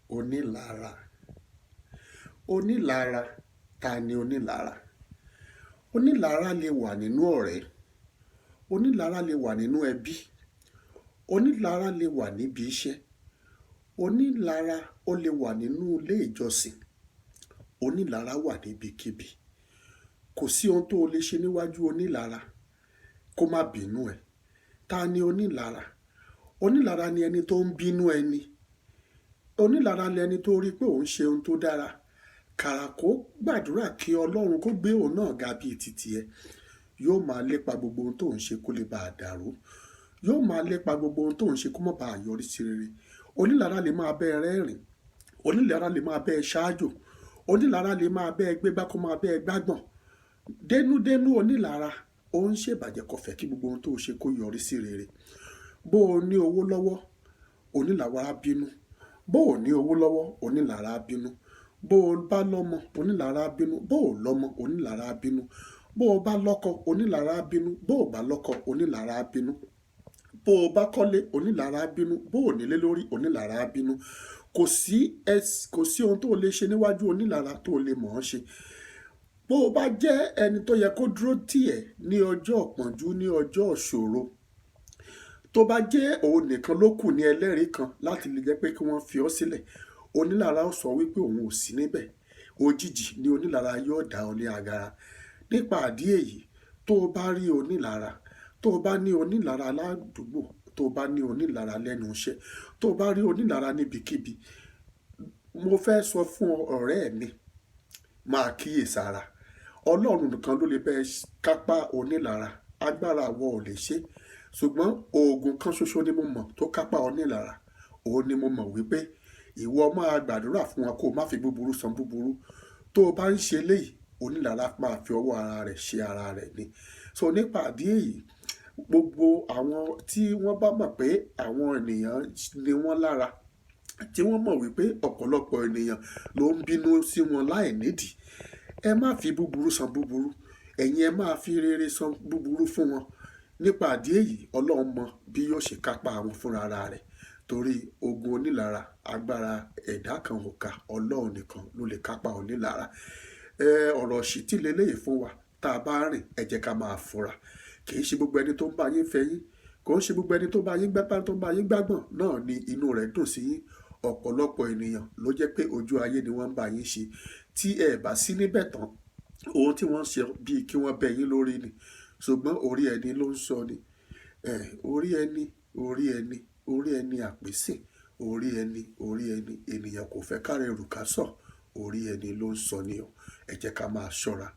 Onílara. Onílara, ta ni onílara? Onílara lè wà nínú ọ̀rẹ́, onílara lè wà nínú ẹbí, onílara lè wà níbi iṣẹ́, onílara ó lè wà nínú ilé ìjọsìn, onílara wà níbikíbi. Kò sí ohun tó lè ṣe níwájú onílara kó má bínú ẹ. Ta ni onílara? Onílara ni ẹni tó ń bínú ẹni. Onílara ni ẹni tó rí pé òun ṣe ohun tó dára. Kàrà kó gbàdúrà kí Ọlọ́run kó gbé òun náà ga bí titi ẹ. Yóò máa lépa gbogbo ohun tó ń ṣe kó lè bá a dàrú. Yóò máa lépa gbogbo ohun tó ń ṣe kó má ba à yọrí sí rere. Onílara lè máa bẹ́ ẹ rẹ́rìn. Onílara lè máa bẹ́ ẹ ṣáájò. Onílara lè máa bẹ́ ẹ gbégbá kó máa bẹ́ ẹ gbágbọ̀n. Dénúdénú onílara, ó ń ṣèbàjẹ́ kò fẹ́ kí gbogbo ohun tó ṣe kó yọrí sí rere. Bó o ní owó lọ́wọ́, onílara á bínú. Bó o ní owó lọ́wọ́, onílara á bínú. Bó o bá lọ́mọ, onílara á bínú. Bó o lọ́mọ, onílara á bínú. Bó o bá lọ́kọ, onílara á bínú. Bó o bá lọ́kọ, onílara á bínú. Bó o bá kọ́lé, onílara á bínú. Bó o nílé lórí, onílara á bínú. Kò sí ohun tó lè ṣe níwájú onílara tó lè mọ̀ ọ́n ṣe. Bó o bá jẹ́ ẹni tó yẹ kó dúró tì ẹ́ ní ọjọ́ ìpọ́njú, ní ọjọ́ ìṣòro, tó bá jẹ́ òun nìkan ló kù ní ẹlẹ́rìí kan láti lè jẹ́ pé kí wọ́n fi ọ́ sílẹ̀, onílara ó sọ wípé òun ò sí níbẹ̀. Òjijì ni onílara yóò dá ọ ní agara. Nípa ìdí èyí, tó o bá rí onílara, tó o bá ní onílara ládùúgbò, tó o bá ní onílara lẹ́nu iṣẹ́, tó o bá rí onílara níbikíbi, mo fẹ́ sọ fún ọ ọ̀rẹ́ mi, máa kíyèsára. Ọlọ́run nìkan ló lè bá ẹ kápá onílara. Agbára àwọ̀ ò lè ṣe. Ṣùgbọ́n òògùn kan ṣoṣo ni mo mọ̀ tó kápá onílara. Òun ni mo mọ̀ wípé ìwọ máa gbàdúrà fún wọn kó má fi búburú san búburú. Tó o bá ń ṣe eléyìí, onílara máa fi ọwọ́ ara rẹ̀ ṣe ara rẹ̀ ni. So nípa ìdí èyí, gbogbo àwọn tí wọ́n bá mọ̀ pé àwọn ènìyàn ni wọ́n lára, tí wọ́n mọ̀ wípé ọ̀pọ̀lọpọ̀ ènìyàn ló ń bínú sí wọn láìnídìí, ẹ má fi búburú san búburú. Ẹ̀yin ẹ máa fi rere san búburú fún wọn. Nípa ìdí èyí, Ọlọ́run mọ bí yóò ṣe kápá wọn fúnra ara rẹ̀. Torí ogun onílara, agbára ẹ̀dá kan ò ká, Ọlọ́run nìkan ló lè kápá onílara. Ọ̀rọ̀ ìṣítí leléyìí fún wa. Tá a bá rìn, ẹ jẹ́ ká máa fura. Kì í ṣe gbogbo ẹni tó ń bá yín fẹyín, kò ń ṣe gbogbo ẹni tó bá yín gbápá tó ń bá yín gbágbọ̀n náà ni inú rẹ̀ dùn sí yín. Ọ̀pọ̀lọpọ̀ ènìyàn ló jẹ́ pé ojú ayé ni wọ́n ń bá yín ṣe. Tí ẹ bá sí níbẹ̀ tán, ohun tí wọ́n ń ṣe bíi kí wọ́n bẹ́ yín lórí ni. Ṣùgbọ́n orí ẹni ló ń sọ ni. Orí ẹni, orí ẹni, orí ẹni àpèsìn, orí ẹni, orí ẹni, ènìyàn kò fẹ́ ká rẹrù ká sọ̀, orí ẹni ló ń sọ ni o. Ẹ jẹ́ ká máa ṣọ́ra.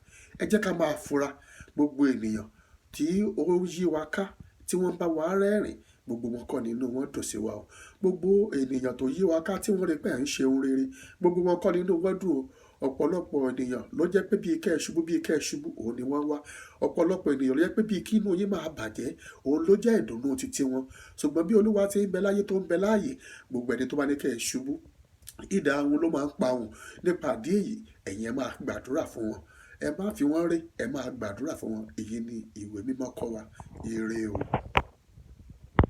Ẹ jẹ́ ká máa fura. Gbogbo ènìyàn tí ó yí wa ká, tí wọ́n bá wa rẹ́rìn, gbogbo wọn kọ́ ni inú wọn dùn sí wa o. Gbogbo ènìyàn tó yí wa ká tí wọ́n rí pé à ń ṣe ohun rere, gbogbo wọn kọ́ ni inú wọn dùn o. Ọ̀pọ̀lọpọ̀ ènìyàn ló jẹ́ pé bí kẹ́ ẹ ṣubú, bí kẹ́ ẹ ṣubú, òun ni wọ́n wá. Ọ̀pọ̀lọpọ̀ ènìyàn ló jẹ́ pé bí kí inú yín máa bàjẹ́, òun ló jẹ́ ìdùnnú titi wọn. Ṣùgbọ́n bí Olúwa ti ń bẹ láyé tó ń bẹ láàyè, gbogbo ẹni tó bá ní kẹ́ ẹ ṣubú, idà wọn ló máa ń pa òun. Nípa ìdí èyí, ẹ̀yin ẹ máa gbàdúrà fún wọn. Ẹ má fi wọ́n ré, ẹ máa gbàdúrà fún wọn. Èyí ni ìwé mímọ́ kọ́ wa. Ire o.